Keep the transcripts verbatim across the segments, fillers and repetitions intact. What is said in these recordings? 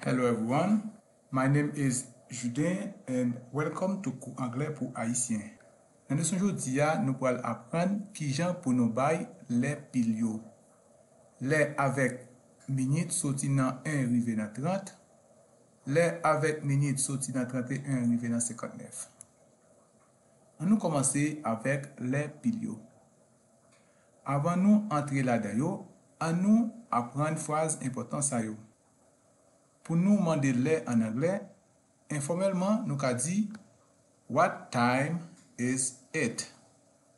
Hello everyone, my name is Juden and welcome to Kou Anglè pou Ayisyen. Nan leson jodi a, nou pral aprann kijan pou nou bay lè pil yo. Lè avèk minit soti nan en rive nan trant, lè avèk minit soti nan tranteyen rive nan senkantnèf. Ann nou kòmanse avèk lè pil yo. Avan nou antre ladan yo, ann nou aprann fraz enpòtan sa yo. Pou nou mande lè an anglè, enfòmèlman nou ka di, What time is it?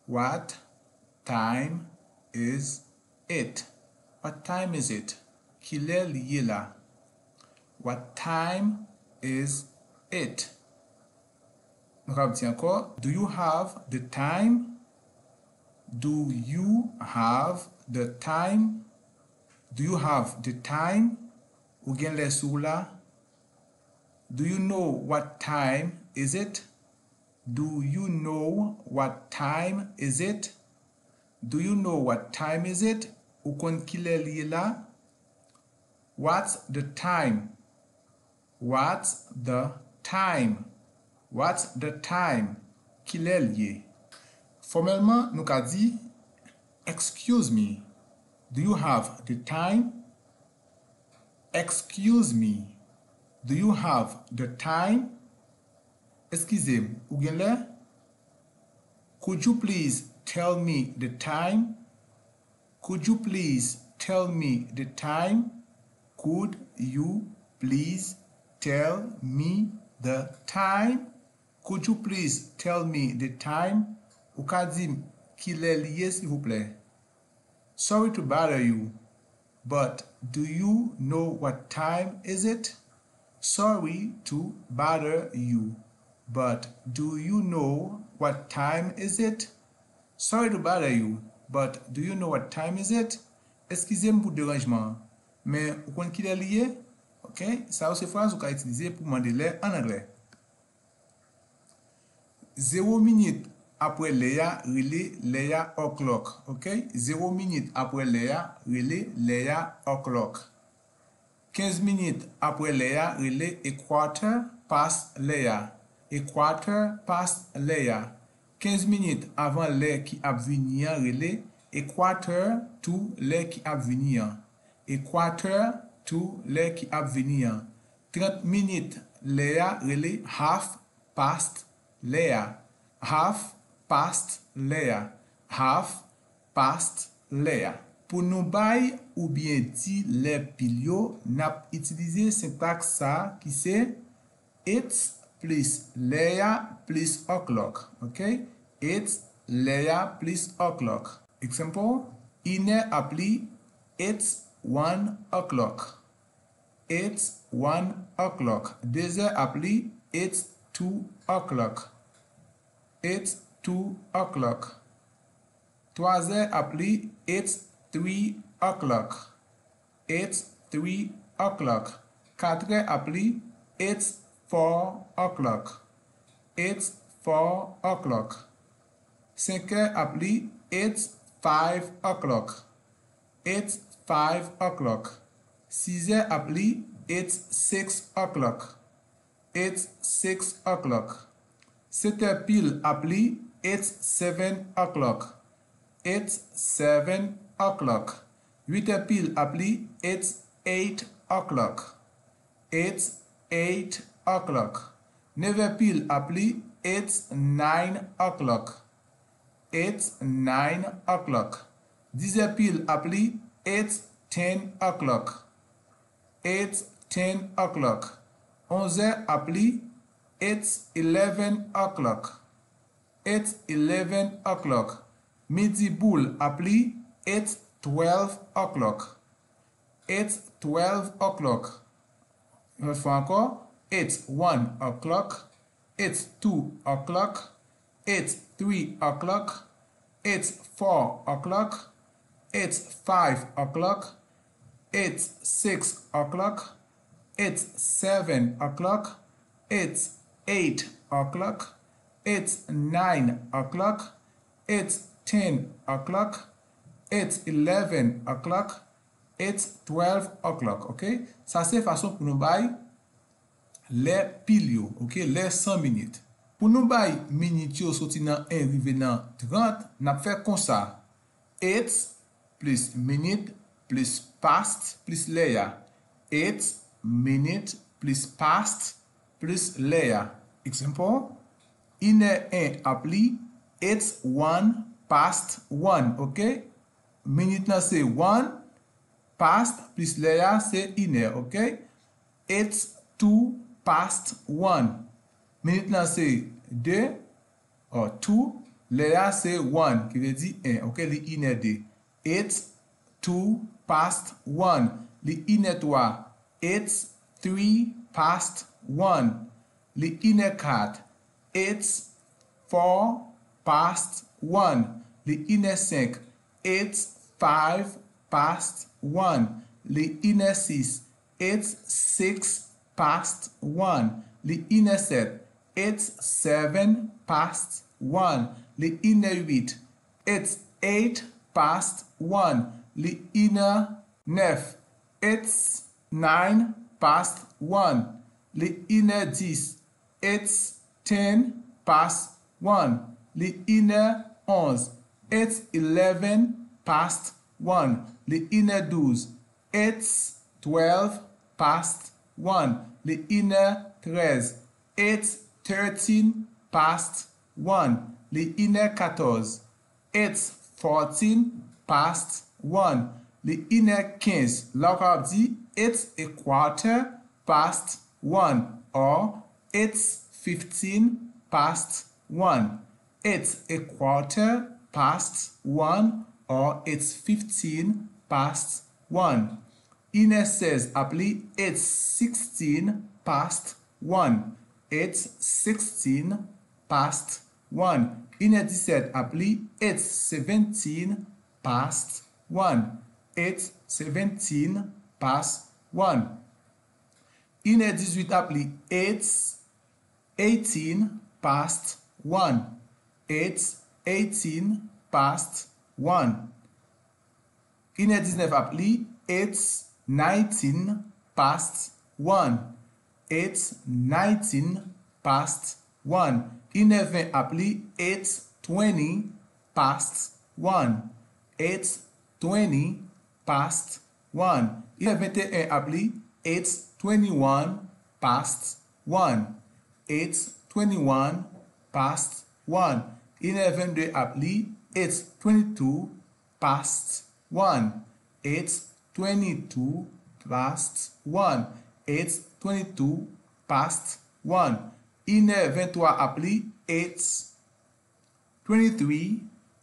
What time is it? What time is it? Kilè li ye la? What time is it? Nou ka di ankò, Do you have the time? Do you have the time? Do you have the time? Ou gen lè sou w la? Do you know what time is it? Do you know what time is it? Do you know what time is it? Ou konn kilè li ye la? What's the time? What's the time? What's the time? Kilè l ye? Fòmèlman, nou ka di, Excuse me, do you have the time? Excuse me, do you have the time? Eskize m, ou gen lè? Could you please tell me the time? Could you please tell me the time? Could you please tell me the time? Could you please tell me the time? Ou ka di m kilè li ye, silvouplè? Sorry to bother you, but do you know what time is it? Sorry to bother you, but do you know what time is it? Sorry to bother you, but do you know what time is it? Eskize m pou deranjman an, men ou konn kilè li ye? Ok, sa yo se fraz ou ka itilize pou mande lè an anglè. Zewo minit apre lè a, rele lè a o'clock. Ok, zewo minit apre lè a, rele lè a o'clock. Kenz minit apre lè a, rele a quarter past lè a. A quarter past lè a. Kenz minit avan lè ki ap vini an, rele a quarter to lè ki ap vini an. A quarter to lè ki ap vini an. Trant minit lè a, rele half past lè a. Half past lè a. Half past lè a. Pou nou bay oubyen di lè pil yo, n ap itilize sentaks sa ki se it's plis lè a plis o'clock. Ok? It's lè a plis o'clock. Example, inè ap li, it's one o'clock. It's one o'clock. Dezè ap li, it's two o'clock. It's two o'clock. Twazè ap li, it's three o'clock. It's three o'clock. Katrè ap li, it's four o'clock. It's four o'clock. Senkè ap li, it's five o'clock. It's five o'clock. Sizè ap li, it's six o'clock. It's six o'clock. Setè pil ap li, it's seven o'clock. It's seven o'clock. Uitè pil ap li, it's eight o'clock. It's eight o'clock. Nevè pil ap li, it's nine o'clock. It's nine o'clock. Dizè pil ap li, it's ten o'clock. It's ten o'clock. Onzè ap li, it's eleven o'clock. It's eleven o'clock. Midi boul ap li, it's twelve o'clock. It's twelve o'clock. Yon lòt fwa ankò, it's one o'clock. It's two o'clock. It's three o'clock. It's four o'clock. It's five o'clock. It's six o'clock. It's seven o'clock. It's eight o'clock. It's nine o'clock. It's ten o'clock. It's eleven o'clock. It's twelve o'clock, ok? Sa se fason pou nou bay lè pil yo, ok? Lè san minit. Pou nou bay minit yo soti nan en rive nan trant, n ap fè konsa. It's plis minit plis past plis lè a. It's minit plis past plis lè a. Example, inè en ap li, it's one past one, ok? Minit lan se one, past plis lè a se inè, ok? It's two past one. Minit lan se de, or two, lè a se one, ki vle di en, ok? Li inè de. It's two past one. Li inè twa. It's three past one. Li inè kat. It's four past one. Li inè senk. It's five past one. Li inè sis. It's six past one. Li inè sèt. It's seven past one. Li inè uit. It's eight past one. Li inè nèf. It's nine past one. Li inè dis. It's ten past one. Li inè onz. It's eleven past one. Li inè douz. It's twelve past one. Li inè trèz. It's thirteen past one. Li inè katòz. It's fourteen past one. Li inè kenz. La ou kapab di, it's a quarter past one, or it's fifteen past one. It's a quarter past one, or it's fifteen past one. Inè sèz ap li, it's sixteen past one. It's sixteen past one. Inè disèt ap li, it's seventeen past one. It's seventeen past one. Inè dizuit ap li, it's eighteen past one. It's eighteen past one. Inè diznèf ap li, it's nineteen past one. It's nineteen past one. Inè ven ap li, it's twenty past one. It's twenty past one. Inè venteyen ap li, it's twenty-one past one. It's twenty-one past one. Inè vennde ap li, it's twenty-two past one. It's twenty-two past one. It's twenty-two past one. Inè venntwa ap li, it's twenty-three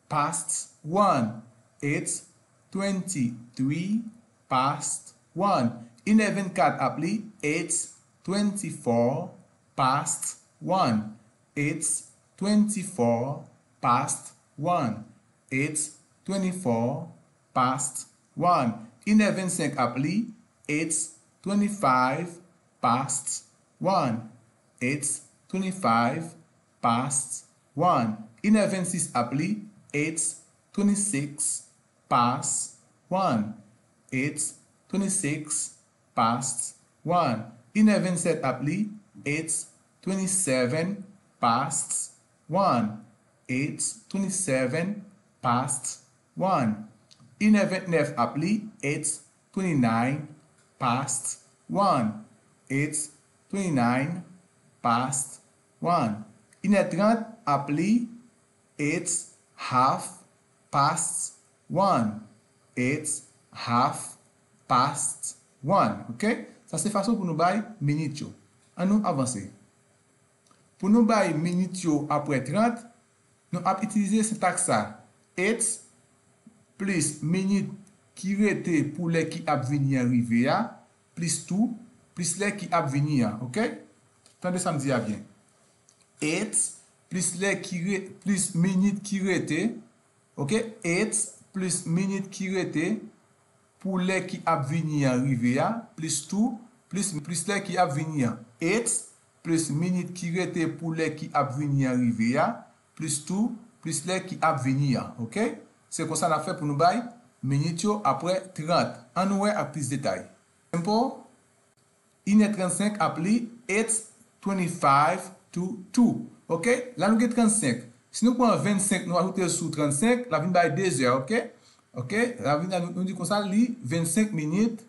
past one. It's twenty-three past one. Inè vennkat ap li, it's twenty-four past one. It's twenty-four past one. It's twenty-four past one. Inè vennsenk ap li, it's twenty-five past one. It's twenty-five past one. Inè vennsis ap li, it's twenty-six past one. It's twenty-six past one. Inè vennsèt ap li, it's twenty-seven past one. It's twenty-seven past one. Inè ventnèf ap li, it's twenty-nine past one. It's twenty-nine past one. Inè trant ap li, it's half past one. It's half past one. Ok? Sa se fason pou nou bay minit yo. An nou avanse. Pou nou bay minit yo apre trant, nou ap itilize sentaks sa. It's plis minit ki rete pou lè ki ap vini an rive a, plis tou, plis lè ki ap vini an. Ok? Tande sa m di a byen. It's plis lè ki re, plis minit ki rete. Ok? It's plis minit ki rete pou lè ki ap vini an rive a, plis tou, plis, plis lè ki ap vini an. It's plis minit ki rete pou lè ki ap vini an rive a, plis tou, plis lè ki ap vini an. Ok? Se konsa n ap fè pou nou bay minit yo apre trant. Ann wè ak plis detay. Simple. Inè trannsenk ap li, it's twenty-five to two. Ok? La nou gen trannsenk. Si nou pran vennsenk, nou ajoute l sou trannsenk, l ap vin bay dezè, ok? Ok? L ap vin, nou, nou di konsa, li vennsenk minit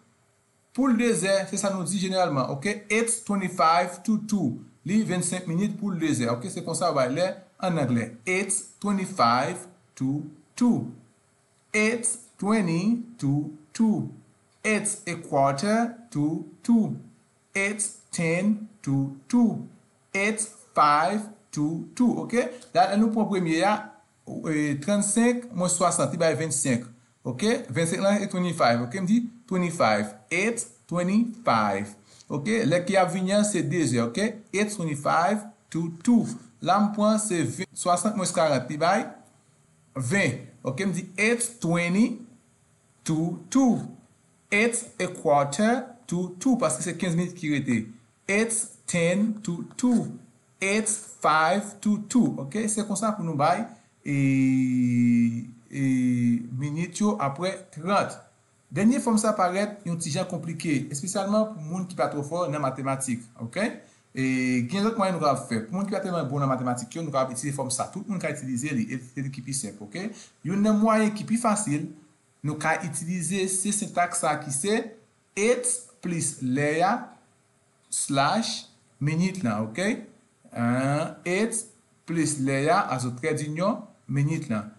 pou l dezè, se sa nou di jeneralman, ok? It's twenty-five to two. Li vennsenk minit pou l dezè, ok? Se konsa yo bay lè ann anglè. It's twenty-five to two. It's twenty to two. It's a quarter to two. It's ten to two. It's five to two. Ok? La, lè nou pran premye a, e, trannsenk mwens swasant, li bay vennsenk. Ok? Vennsenk lan e twenty-five. Ok? M di twenty-five. It's twenty-five. Ok? Lè ki ap vini an, se dezè. Ok? It's twenty-five to two. La, m pran se ven, swasant mwens karant, li bay ven. Ok? M di it's twenty to two. It's a quarter to two, paske se kenz minit ki rete. It's ten to two. It's five to two. Ok? Se konsa pou nou bay, e, e, minit yo apre trant. Dènye fòm sa parèt yon ti jan konplike, espesyalman pou moun ki pa twò fò nan matematik. Ok? E gen lòt mwayen nou kapab fè. Pou moun ki pa tèlman bon nan matematik yo, nou kapab itilize fòm sa. Tout moun ka itilize li, e se li ki pi senp, ok? Youn nan mwayen ki pi fasil, nou ka itilize se sentaks sa ki se it's plis lè a, slash, minit lan, ok? An, it's plis lè a, azo trè dinyon, minit lan.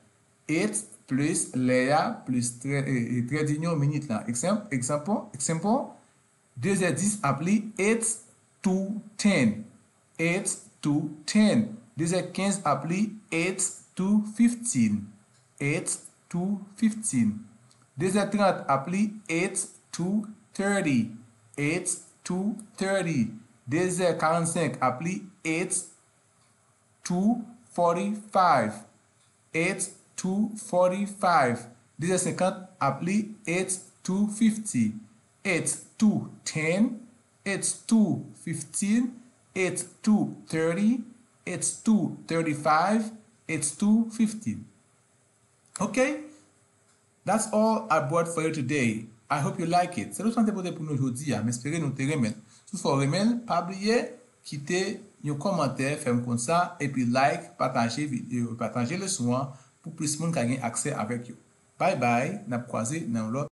It's plis lè a, plis trè, e, e, trè dinyon, minit lan. Example, example, example, dezè dis ap li, it's two ten. It's two ten. Dezè kenz ap li, it's two fifteen. It's two fifteen. Dezè trant ap li, it's two thirty. It's two thirty. Dezè karannsenk ap li, it's two forty-five. It's two forty-five. Dezè senkant ap li, it's two fifty. It's two ten. It's two fifteen. It's two thirty. It's two thirty-five. It's two fifteen. Ok? That's all I brought for you today. I hope you like it. Se tout sa m te pote pou nou jodi a. M espere nou te renmen l. Si w fè w renmen l, pa bliye kite yon kòmantè, fè m konn sa, epi like, pataje videyo, pataje leson an pou plis moun ka gen aksè avèk yo. Bye bye, n ap kwaze nan yon lòt